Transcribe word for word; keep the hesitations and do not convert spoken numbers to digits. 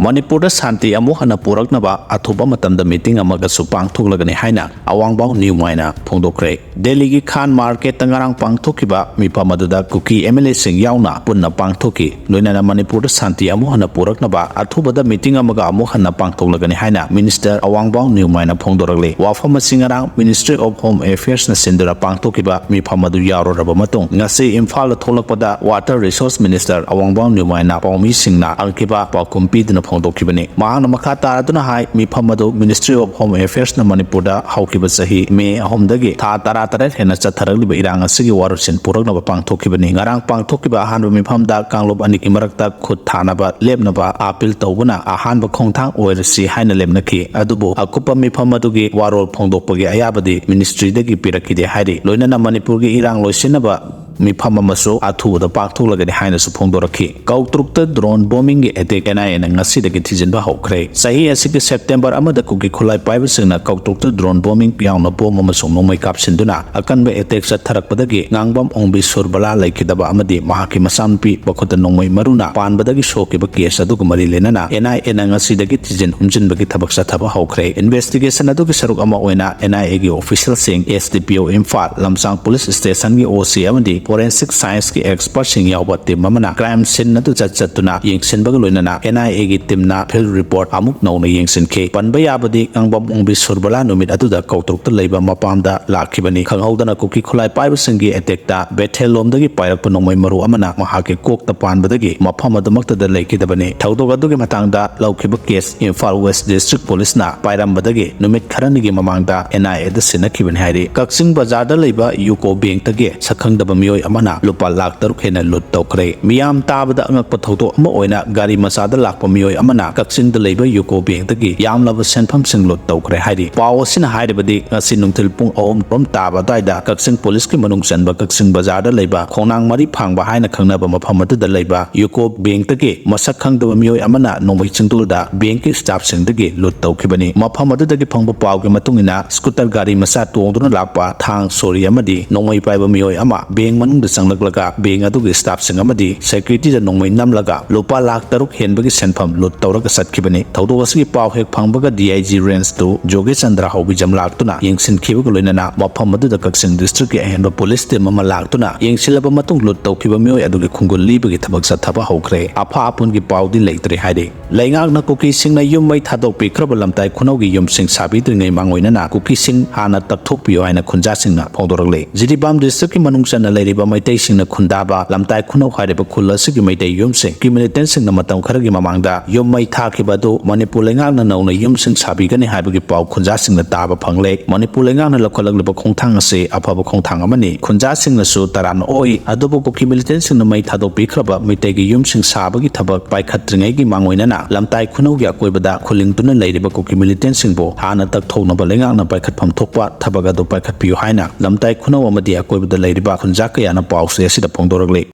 ꯃꯅꯤꯄꯨꯔꯗ ꯁꯥꯟꯇꯤ ꯑꯃꯨꯛ ꯍꯟꯅ ꯄꯨꯔꯛꯅꯕ ꯑꯊꯨꯕ ꯃꯇꯝꯗ ꯃꯤꯇꯤꯡ ꯑꯃꯒꯁꯨ ꯄꯥꯡꯊꯣꯛꯂꯒꯅꯤ ꯍꯥꯏꯅ ꯑꯋꯥꯡꯕꯥꯎ ꯅ꯭ꯌꯨꯃꯥꯏꯅ ꯐꯣꯡꯗꯣꯛꯈ꯭ꯔꯦ꯫ ꯗꯦꯜꯂꯤꯒꯤ ꯈꯥꯟ ꯃꯥꯔꯀꯦꯠꯇ ꯉꯔꯥꯡ ꯄꯥꯡꯊꯣꯛꯈꯤꯕ ꯃꯤꯐꯝ ꯑꯗꯨꯗ ꯀꯨꯀꯤ ꯑꯦꯝ ꯑꯦꯜ ꯑꯦꯁꯤꯡ ꯌꯥꯎꯅ ꯄꯨꯟꯅ ꯄꯥꯡꯊꯣꯛꯈꯤ꯫ ꯂꯣꯏꯅꯅ ꯃꯅꯤꯄꯨꯔꯗ ꯁꯥꯟꯇꯤ ꯑꯃꯨꯛ ꯍꯟꯅ ꯄꯨꯔꯛꯅꯕ ꯑꯊꯨꯕꯗ ꯃꯤꯇꯤꯡ ꯑꯃꯒ ꯑꯃꯨꯛ ꯍꯟꯅ ꯄꯥꯡꯊꯣꯛꯂꯒꯅꯤ ꯍꯥꯏꯅ ꯃꯤꯅꯤꯁꯇꯔ ꯑꯋꯥꯡꯕꯥꯎ ꯅ꯭ꯌꯨꯃꯥꯏꯅ ꯐꯣꯡꯗꯣꯔꯛꯂꯤ꯫ ꯋꯥꯐꯝ ꯑꯁꯤ ꯉꯔꯥꯡ Ministry of Home Affairsꯅ ꯁꯤꯟꯗꯨꯅ ꯄꯥꯡꯊꯣꯛꯈꯤꯕ ꯃꯤꯐꯝ ꯑꯗꯨ ꯌꯥꯎꯔꯨꯔꯕ ꯃꯇꯨꯡ ꯉꯁꯤ ꯏꯝꯐꯥꯜꯗ ꯊꯣꯛꯂꯛꯄꯗ Water Resource Minister ꯑꯋꯥꯡꯕꯥꯎ ꯅ꯭ꯌꯨꯃꯥꯏꯅ ꯄꯥꯎꯃꯤꯁꯤꯡꯅ ꯍꯪꯈꯤꯕ ꯄꯥꯎꯈꯨꯝ ꯄꯤꯗꯨꯅ ꯐꯣꯡꯗꯣꯛꯈꯤꯕꯅꯤ꯫ ꯃꯍꯥꯛꯅ ꯃꯈꯥ ꯇꯥꯔꯗꯨꯅ ꯍꯥꯏ, ꯃꯤꯐꯝ ꯑꯗꯨ Ministry of Home Affairsꯅ ꯃꯅꯤꯄꯨꯔꯗ ꯍꯧꯈꯤꯕ ꯆꯍꯤ ꯃꯦ ꯑꯍꯨꯝꯗꯒꯤ ꯊꯥ ꯇꯔꯥꯇꯔꯦꯠ ꯍꯦꯟꯅ ꯆꯠꯊꯔꯛꯂꯤꯕ ꯏꯔꯥꯡ ꯑꯁꯤꯒꯤ ꯋꯥꯔꯣꯏꯁꯤꯟ ꯄꯨꯔꯛꯅꯕ ꯄꯥꯡꯊꯣꯛꯈꯤꯕꯅꯤ꯫ ꯉꯔꯥꯡ ꯄꯥꯡꯊꯣꯛꯈꯤꯕ ꯑꯍꯥꯟꯕ ꯃꯤꯐꯝꯗ ꯀꯥꯡꯂꯨꯞ ꯑꯅꯤꯒꯤ ꯃꯔꯛꯇ ꯈꯨꯠ ꯊꯥꯅꯕ ꯂꯦꯞꯅꯕ ꯑꯥꯄꯤꯜ ꯇꯧꯕꯅ ꯑꯍꯥꯟꯕ ꯈꯣꯡꯊꯥꯡ ꯑꯣꯏꯔꯁꯤ ꯍꯥꯏꯅ ꯂꯦꯞꯅꯈꯤ꯫ ꯑꯗꯨꯕꯨ ꯑꯀꯨꯞꯄ ꯃꯤꯐꯝ ꯑꯗꯨꯒꯤ ꯋꯥꯔꯣꯜ ꯐꯣꯡꯗꯣꯛꯄꯒꯤ ꯑꯌꯥꯕꯗꯤ ꯃꯤꯅꯤꯁꯇ꯭ꯔꯤꯗꯒꯤ ꯄꯤꯔꯛꯈꯤꯗꯦ ꯍꯥꯏꯔꯤ꯫ ꯂꯣꯏꯅꯅ ꯃꯅꯤꯄꯨꯔꯒꯤ ꯏꯔꯥꯡ ꯂꯣꯏꯁꯤꯟꯅꯕ ꯃꯤꯐꯝ ꯑꯃꯁꯨ ꯑꯊꯨꯕꯗ ꯄꯥꯡꯊꯣꯛꯂꯒꯅꯤ ꯍꯥꯏꯅꯁꯨ ꯐꯣꯡꯗꯣꯔꯛꯈꯤ꯫ ꯀꯧꯇ꯭ꯔꯨꯛꯇ drone bombingꯒꯤ attack N I Aꯅ ꯉꯁꯤꯗꯒꯤ ꯊꯤꯖꯤꯟꯕ ꯍꯧꯈ꯭ꯔꯦ꯫ ꯆꯍꯤ ꯑꯁꯤꯒꯤ September ꯑꯃꯗ ꯀꯨꯀꯤ ꯈꯨꯠꯂꯥꯏ ꯄꯥꯏꯕꯁꯤꯡꯅ ꯀꯧꯇ꯭ꯔꯨꯛꯇ drone bombing ꯌꯥꯎꯅ bomb ꯑꯃꯁꯨꯡ ꯅꯣꯡꯃꯩ ꯀꯥꯞꯁꯤꯟꯗꯨꯅ ꯑꯀꯟꯕ attack ꯆꯠꯊꯔꯛꯄꯗꯒꯤ ꯉꯥꯡꯕꯝ ꯑꯣꯡꯕꯤ ꯁꯨꯔꯕꯂꯥ ꯂꯩꯈꯤꯗꯕ ꯑꯃꯗꯤ ꯃꯍꯥꯛꯀꯤ ꯃꯆꯥꯅꯨꯄꯤ ꯃꯈꯨꯠꯇ ꯅꯣꯡꯃꯩ ꯃꯔꯨꯅ ꯄꯥꯟꯕꯗꯒꯤ ꯁꯣꯛꯈꯤꯕ case ꯑꯗꯨꯒ ꯃꯔꯤ ꯂꯩꯅꯅ N I Aꯅ ꯉꯁꯤꯗꯒꯤ ꯊꯤꯖꯤꯟ ꯍꯨꯝꯖꯤꯟꯕꯒꯤ ꯊꯕꯛ ꯆꯠꯊꯕ ꯍꯧꯈ꯭ꯔꯦ꯫ Investigation ꯑꯗꯨꯒꯤ ꯁꯔꯨꯛ ꯑꯃ ꯑꯣꯏꯅ N I Aꯒꯤ officialꯁꯤꯡ, S D P O Imphal, ꯂꯝꯁꯥꯡ police stationꯒꯤ O C ꯑꯃꯗꯤ forensic scienceꯀꯤ expertꯁꯤꯡ ꯌꯥꯎꯕ team ꯑꯃꯅ crime scene ꯑꯗꯨ ꯆꯠ ꯆꯠꯇꯨꯅ ꯌꯦꯡꯁꯤꯟꯕꯒ ꯂꯣꯏꯅꯅ N I Aꯒꯤ teamꯅ field report ꯑꯃꯨꯛ ꯅꯧꯅ ꯌꯦꯡꯁꯤꯟꯈꯤ꯫ ꯄꯟꯕ ꯌꯥꯕꯗꯤ ꯉꯥꯡꯕꯝ ꯑꯣꯡꯕꯤ ꯁꯨꯔꯕꯂꯥ ꯅꯨꯃꯤꯠ ꯑꯗꯨꯗ ꯀꯧꯇ꯭ꯔꯨꯛꯇ ꯂꯩꯕ ꯃꯄꯥꯝꯗ ꯂꯥꯛꯈꯤꯕꯅꯤ꯫ ꯈꯪꯍꯧꯗꯅ ꯀꯨꯀꯤ ꯈꯨꯠꯂꯥꯏ ꯄꯥꯏꯕꯁꯤꯡꯒꯤ attackꯇ ꯕꯦꯊꯦꯜ ꯂꯣꯝꯗꯒꯤ ꯄꯥꯏꯔꯛꯄ ꯅꯣꯡꯃꯩ ꯃꯔꯨ ꯑꯃꯅ ꯃꯍꯥꯛꯀꯤ ꯀꯣꯛꯇ ꯄꯥꯟꯕꯗꯒꯤ ꯃꯐꯝ ꯑꯗꯨꯃꯛꯇꯗ ꯂꯩꯈꯤꯗꯕꯅꯤ꯫ ꯊꯧꯗꯣꯛ ꯑꯗꯨꯒꯤ ꯃꯇꯥꯡꯗ ꯂꯧꯈꯤꯕ case Imphal West District Policeꯅ ꯄꯥꯏꯔꯝꯕꯗꯒꯤ ꯅꯨꯃꯤꯠ ꯈꯔꯅꯤꯒꯤ ꯃꯃꯥꯡꯗ N I Aꯗ ꯁꯤꯟꯅꯈꯤꯕꯅꯤ ꯍꯥꯏꯔꯤ꯫ ꯀꯛꯆꯤꯡ ꯕꯖꯥꯔꯗ ꯂꯩꯕ UCO Bankꯇꯒꯤ ꯁꯛꯈꯪꯗꯕ ꯃꯤꯑꯣꯏ ꯑꯃꯅ ꯂꯨꯄꯥ ꯂꯥꯈ ꯇꯔꯨꯛ ꯍꯦꯟꯅ loot ꯇꯧꯈ꯭ꯔꯦ꯫ ꯃꯤꯌꯥꯝ ꯇꯥꯕꯗ ꯑꯉꯛꯄ ꯊꯧꯗꯣꯛ ꯑꯃ ꯑꯣꯏꯅ ꯒꯥꯔꯤ ꯃꯆꯥꯗ ꯂꯥꯛꯄ ꯃꯤꯑꯣꯏ ꯑꯃꯅ ꯀꯛꯆꯤꯡꯗ ꯂꯩꯕ UCO Bankꯇꯒꯤ ꯌꯥꯝꯂꯕ ꯁꯦꯟꯐꯝꯁꯤꯡ loot ꯇꯧꯈ꯭ꯔꯦ ꯍꯥꯏꯔꯤ꯫ ꯄꯥꯎ ꯑꯁꯤꯅ ꯍꯥꯏꯔꯕꯗꯤ ꯉꯁꯤ ꯅꯨꯡꯊꯤꯜ ꯄꯨꯡ ꯑꯍꯨꯝ ꯔꯣꯝ ꯇꯥꯕ ꯑꯗꯨꯋꯥꯏꯗ ꯀꯛꯆꯤꯡ policeꯀꯤ ꯃꯅꯨꯡ ꯆꯟꯕ ꯀꯛꯆꯤꯡ ꯕꯖꯥꯔꯗ ꯂꯩꯕ ꯈꯣꯡꯅꯥꯡ ꯃꯔꯤ ꯐꯥꯡꯕ ꯍꯥꯏꯅ ꯈꯪꯅꯕ ꯃꯐꯝ ꯑꯗꯨꯗ ꯂꯩꯕ UCO Bankꯇꯒꯤ ꯃꯁꯛ ꯈꯪꯗꯕ ꯃꯤꯑꯣꯏ ꯑꯃꯅ ꯅꯣꯡꯃꯩ ꯆꯤꯡꯗꯣꯜꯗ bankꯀꯤ staffꯁꯤꯡꯗꯒꯤ loot ꯇꯧꯈꯤꯕꯅꯤ꯫ ꯃꯐꯝ ꯑꯗꯨꯗꯒꯤ ꯐꯪꯕ ꯄꯥꯎꯒꯤ ꯃꯇꯨꯡ ꯏꯟꯅ scooter ꯒꯥꯔꯤ ꯃꯆꯥ ꯇꯣꯡꯗꯨꯅ ꯂꯥꯛꯄ ꯊꯥꯡ, ꯁꯣꯔꯤ ꯑꯃꯗꯤ ꯅꯣꯡꯃꯩ ꯄꯥꯏꯕ ꯃꯤꯑꯣꯏ ꯑꯃ bank ꯃꯅꯨꯡꯗ ꯆꯪꯂꯛꯂꯒ ꯕꯦꯡꯛ ꯑꯗꯨꯒꯤ ꯁ꯭ꯇꯥꯐꯁꯤꯡ ꯑꯃꯗꯤ ꯁꯦꯀ꯭ꯌꯨꯔꯤꯇꯤꯗ ꯅꯣꯡꯃꯩ ꯅꯝꯂꯒ ꯂꯨꯄꯥ ꯂꯥꯈ ꯇꯔꯨꯛ ꯍꯦꯟꯕꯒꯤ ꯁꯦꯟꯐꯝ ꯂꯨꯠ ꯇꯧꯔꯒ ꯆꯠꯈꯤꯕꯅꯤ꯫ ꯊꯧꯗꯣꯛ ꯑꯁꯤꯒꯤ ꯄꯥꯎ ꯍꯦꯛ ꯐꯪꯕꯒ ꯗꯤ ꯑꯥꯏ ꯖꯤ ꯔꯦꯟꯖ ꯇꯨ ꯖꯣꯒꯦꯁ ꯆꯟꯗ꯭ꯔ ꯍꯥꯎꯕꯤꯖꯝ ꯂꯥꯛꯇꯨꯅ ꯌꯦꯡꯁꯤꯟꯈꯤꯕꯒ ꯂꯣꯏꯅꯅ ꯃꯐꯝ ꯑꯗꯨꯗ ꯀꯛꯆꯤꯡ ꯗꯤꯁꯇ꯭ꯔꯤꯛꯀꯤ ꯑꯍꯦꯟꯕ ꯄꯨꯂꯤꯁ ꯇꯤꯝ ꯑꯃ ꯂꯥꯛꯇꯨꯅ ꯌꯦꯡꯁꯤꯜꯂꯕ ꯃꯇꯨꯡ ꯂꯨꯠ ꯇꯧꯈꯤꯕ ꯃꯤꯑꯣꯏ ꯑꯗꯨꯒꯤ ꯈꯨꯡꯒꯨꯜ ꯂꯤꯕꯒꯤ ꯊꯕꯛ ꯆꯠꯊꯕ ꯍꯧꯈ꯭ꯔꯦ꯫ ꯑꯐꯥ ꯑꯄꯨꯟꯒꯤ ꯄꯥꯎꯗꯤ ꯂꯩꯇ꯭ꯔꯦ ꯍꯥꯏꯔꯤ꯫ ꯂꯩꯉꯥꯛꯅ ꯀꯨꯀꯤꯁꯤꯡꯅ ꯌꯨꯝ ꯃꯩ ꯊꯥꯗꯣꯛꯄꯤꯈ꯭ꯔꯕ ꯂꯝꯇꯥꯏ ꯈꯨꯅꯧꯒꯤ ꯌꯨꯝꯁꯤꯡ ꯁꯥꯕꯤꯗ꯭ꯔꯤꯉꯩ ꯃꯥꯡꯑꯣꯏꯅꯅ ꯀꯨꯀꯤꯁꯤꯡ ꯍꯥꯟꯅ ꯇꯛꯊꯣꯛꯄꯤꯌꯨ ꯍꯥꯏꯅ ꯈꯨꯟꯖꯥꯁꯤꯡꯅ ꯐꯣꯡꯗꯣꯔꯛꯂꯤ꯫ ꯖꯤꯔꯤꯕꯥꯝ ꯗꯤꯁꯇ꯭ꯔꯤꯛꯀꯤ ꯃꯅꯨꯡ ꯆꯟꯅ ꯂꯩꯔꯤꯕ ꯃꯩꯇꯩꯁꯤꯡꯅ ꯈꯨꯟꯗꯥꯕ ꯂꯝꯇꯥꯏ ꯈꯨꯅꯧ ꯍꯥꯏꯔꯤꯕ ꯈꯨꯜ ꯑꯁꯤꯒꯤ ꯃꯩꯇꯩ ꯌꯨꯝꯁꯤꯡ ꯀꯨꯀꯤ ꯃꯤꯂꯤꯇꯦꯟꯁꯤꯡꯅ ꯃꯇꯝ ꯈꯔꯒꯤ ꯃꯃꯥꯡꯗ ꯌꯨꯝ ꯃꯩ ꯊꯥꯈꯤꯕ ꯑꯗꯨ ꯃꯅꯤꯄꯨꯔ ꯂꯩꯉꯥꯛꯅ ꯅꯧꯅ ꯌꯨꯝꯁꯤꯡ ꯁꯥꯕꯤꯒꯅꯤ ꯍꯥꯏꯕꯒꯤ ꯄꯥꯎ ꯈꯨꯟꯖꯥꯁꯤꯡꯅ ꯇꯥꯕ ꯐꯪꯂꯦ꯫ ꯃꯅꯤꯄꯨꯔ ꯂꯩꯉꯥꯛꯅ ꯂꯧꯈꯠꯂꯛꯂꯤꯕ ꯈꯣꯡꯊꯥꯡ ꯑꯁꯤ ꯑꯐꯕ ꯈꯣꯡꯊꯥꯡ ꯑꯃꯅꯤ꯫ ꯈꯨꯟꯖꯥꯁꯤꯡꯅꯁꯨ ꯇꯔꯥꯝꯅ ꯑꯣꯛꯏ꯫ ꯑꯗꯨꯕꯨ ꯀꯨꯀꯤ ꯃꯤꯂꯤꯇꯦꯟꯁꯤꯡꯅ ꯃꯩ ꯊꯥꯗꯣꯛꯄꯤꯈ꯭ꯔꯕ ꯃꯩꯇꯩꯒꯤ ꯌꯨꯝꯁꯤꯡ ꯁꯥꯕꯒꯤ ꯊꯕꯛ ꯄꯥꯏꯈꯠꯇ꯭ꯔꯤꯉꯩꯒꯤ ꯃꯥꯡꯑꯣꯏꯅꯅ ꯂꯝꯇꯥꯏ ꯈꯨꯅꯧꯒꯤ ꯑꯀꯣꯏꯕꯗ ꯈꯨꯜꯂꯤꯡꯗꯨꯅ ꯂꯩꯔꯤꯕ ꯀꯨꯀꯤ ꯃꯤꯂꯤꯇꯦꯟꯁꯤꯡꯕꯨ ꯍꯥꯟꯅ ꯇꯛꯊꯣꯛꯅꯕ ꯂꯩꯉꯥꯛꯅ ꯄꯥꯏꯈꯠꯐꯝ ꯊꯣꯛꯄ ꯊꯕꯛ ꯑꯗꯨ ꯄꯥꯏꯈꯠꯄꯤꯌꯨ ꯍꯥꯏꯅ ꯂꯝꯇꯥꯏ ꯈꯨꯅꯧ ꯑꯃꯗꯤ ꯑꯀꯣꯏꯕꯗ ꯂꯩꯔꯤꯕ ꯈꯨꯟꯖꯥ ꯀꯌꯥꯅ ꯄꯥꯎꯆꯦ ꯑꯁꯤꯗ ꯐꯣꯡꯗꯣꯔꯛꯂꯤ꯫